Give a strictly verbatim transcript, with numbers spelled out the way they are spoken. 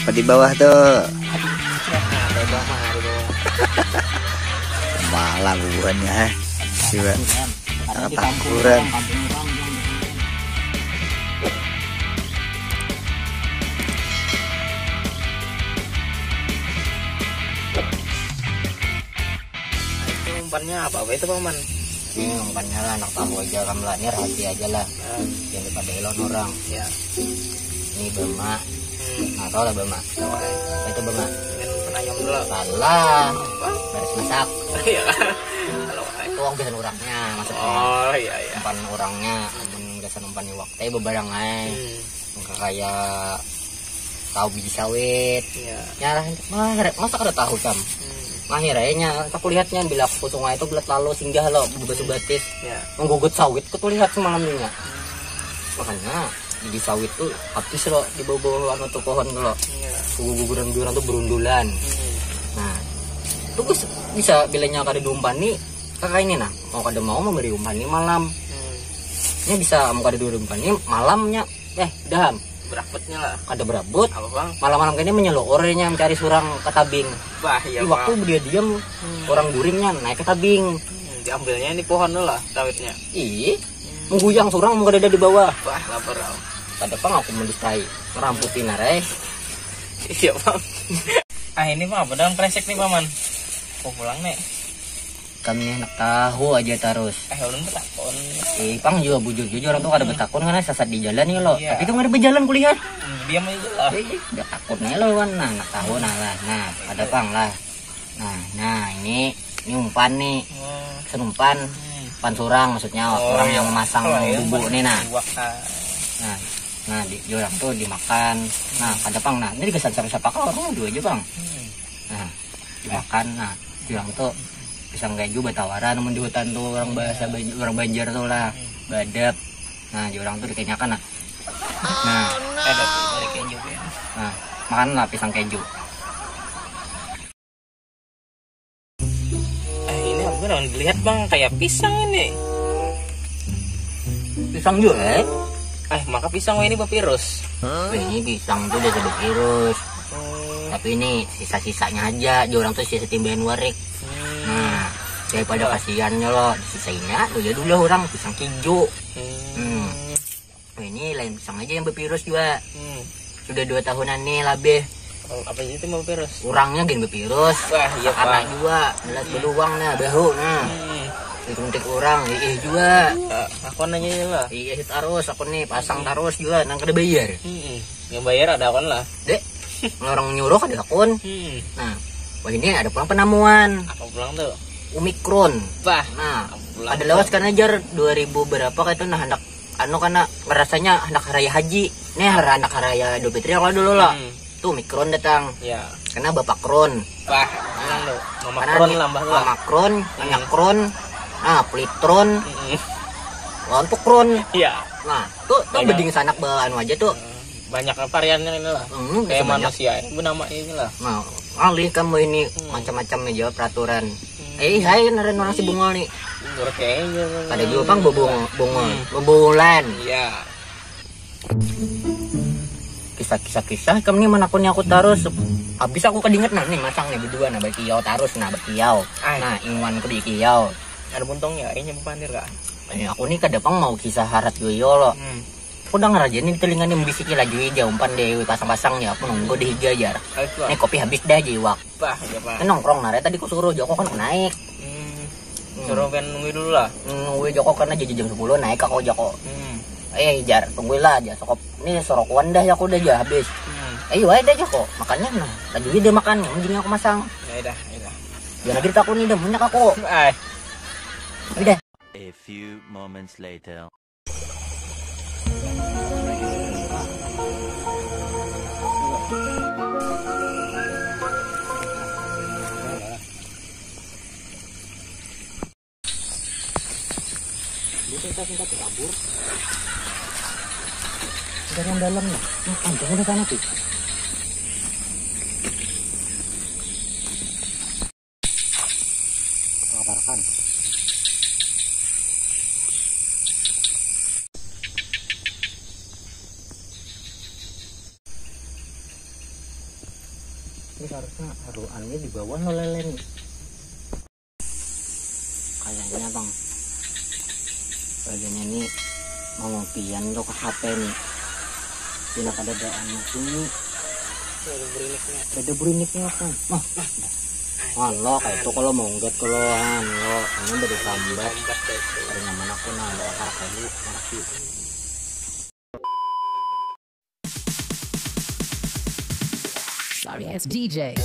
Apa di bawah tuh? Ada bawah, ada bawah. Malah bubuhannya, eh. Coba. Ada di kampung orang, kampung orang. Itu umpannya apa, apa itu, Paman? Ini umpannya lah, anak tahu aja kamu lah. Ini rahasia aja lah. Ah. Jangan dipadai lawan orang. Ya. Ini bama. Hmm. Nah, tahu lah bama. Apa itu bama? Mungkin penayam dulu. Salah. Apa? Baris masak. Iya. Kalau itu uang biasa orangnya, maksudnya. Oh, iya, iya. Umpan orangnya, amun biasa umpan iwak. Tapi bebarang aja. Hmm. Nggak kayak tahu biji sawit. Iya. Nyarah, mah, masa kada tahu, Cam? Hmm. Nah, akhirnya, aku lihatnya, bila aku ke sungai itu, belat lalu singgah lo, bebasuh batis. Iya. Menggugut sawit, aku tuh lihat semalam dunia. Hmm. Makanya, biji sawit tuh habis lo di bawah-bawah anu tuh, pohon tuh lo. Iya. Guguran-guguran tuh berundulan. Hmm. Nah, itu bisa, bisa bilanya kada diumpani, kakak ini nah, mau kada mau memberi umpan ini malam. Hmm. Ini bisa, mau kada diumpani malamnya, eh, daham. Berabutnya lah. Kada berabut. Apa, Bang? Malam-malam kayaknya menyeluurnya mencari surang ketabing. Wah, iya, di waktu Bang. Dia diam, hmm, orang guringnya naik ketabing. Hmm, diambilnya ini pohon lah, sawitnya. Ih, hmm, mengguyang surang, mau kada ada di bawah. Wah, lapar, Bang. Kada pang aku mendistai, ngeramputin arai. Iya, Bang. Ah, ini, Bang, apa dalam kresek nih, Paman? Aku pulang nih. Kami anak tahu aja terus. Eh, ulun betakun. Eh, pang juga bujur-jujur, orang tuh kada betakun karena sasat di jalan ya lo. Iya. Tapi itu nggak ada berjalan kulihat. Hmm, diam aja lah. Eh, eh, udah takut nih lo, Wan. Nah, anak tahu nah lah. Nah, ada pang lah. Nah, nah, ini, ini umpan nih. Oh. Senumpan. Hmm. Umpan surang maksudnya, oh, orang iya, yang memasang, oh, iya, bubu nih, nah. Iwak, ah. Nah, nah, di, di orang tuh dimakan. Nah, hmm, kada pang, nah, ini digasan siapa-siapa, kalau orang dua aja, Bang. Hmm. Nah, dimakan. Nah, bilang tuh pisang keju batawaran, mun di hutan tuh, orang bahasa Banj-, orang Banjar tuh lah, badap. Nah, di orang tuh dikenyakan nah. Nah, ada tuh dari keju ya. Nah, makan lah pisang keju. Eh, ini apa namanya, dilihat, Bang, kayak pisang ini. Pisang juga, eh? Eh, maka pisang ini bervirus. Wah, ini pisang tuh udah bervirus. Hmm. Tapi ini sisa-sisanya aja, di orang tuh sisa timbahan warik. Hmm. Nah, daripada kasihannya lo, disisainya lo ya dulu orang pisang keju. Hmm. Hmm. Wah, ini lain pisang aja yang bervirus juga. Hmm. Sudah dua tahunan nih lebih. Oh, apa itu mau virus? Orangnya gin bervirus. Wah, iya, karena Pak. Juga, belas, hmm, beluang nah, bahu nah. Hmm. Disuntik orang, ih juga. Iya, aku nanya lah. Iya, terus aku nih pasang, hmm, terus juga, nang kada bayar. Hmm. Yang bayar ada akun lah. Dek, orang nyuruh ada akun. Hmm. Nah, wah, ini ada pulang penemuan. Apa pulang tuh? Omikron. Bah, nah, apa pulang ada tuh? Lawas kan ajar dua ribu berapa kayak itu, nah, hendak anu, karena ngerasanya hendak raya haji. Nih, har-, hendak raya Idul Fitri kalau dulu lah. Hmm. Tuh Omikron datang. Ya. Karena Bapak Kron. Wah, nah, Mama Kron lah, Mbah, lah. Mama Kron, hmm, Nyak Kron, nah, Plitron, hmm, Lontuk Kron. Iya. Nah, tuh, tuh beding sanak be anu aja tuh. Hmm, banyak variannya ini lah. Hmm, kayak manusia, ya, bernama ini lah. Nah, alih kamu ini, hmm, macam-macam nih jawab peraturan. Hmm. Eh, hai, ngaran orang si Bungol nih. Bungol kayaknya. Ada juga pang bebung-, bungol. Hmm. Bebungulan. Iya. Kisah-kisah-kisah kamu nih menakuni aku terus. Habis aku kedinget nah nih masang nih berdua nah, berkiau terus nah, berkiau. Ai. Nah, ingwan ku di kiau. Ada buntungnya, ini pandir kah? Eh, aku nih kada pang mau kisah harat juga lo. Hmm. Aku dengar aja nih di telinga nih membisiki laju aja umpan deh, pasang-pasang ya, aku nunggu di higa aja. Ayo, Pak. Nih kopi habis dah jiwak. Bah, iya, Pak. Ini nongkrong narai tadi ku suruh Joko kan naik. Hmm. Hmm. Suruh kan nunggu dulu lah. Hmm, nunggu Joko karena jadi jam sepuluh naik aku Joko. Hmm. Eh, jar, tunggulah aja sokop. Ini sorokuan dah ya aku udah aja habis. Hmm. Eh, iya dah Joko. Makannya nah, lagi dia makan, mending aku masang. Ya udah, ya udah. Jangan lagi aku nih dah banyak aku. Ai. Udah. A few moments later. Dia singkat-singkat kabur. Kita yang dalam nih. Nah, panjang udah sana tuh. Kaparakan. Ini harusnya haruannya di bawah lo lele nih. Kayaknya bang, kayaknya ini mangupian tuh ke H P nih. Tidak ada daan ini. Ada beriniknya. Ada beriniknya kan. Nah, nah. Lo kayak itu kalau mau ngget kalau lo ini udah disambat. Ada nyaman aku nah ada akar kayu. Sorry, it's D J.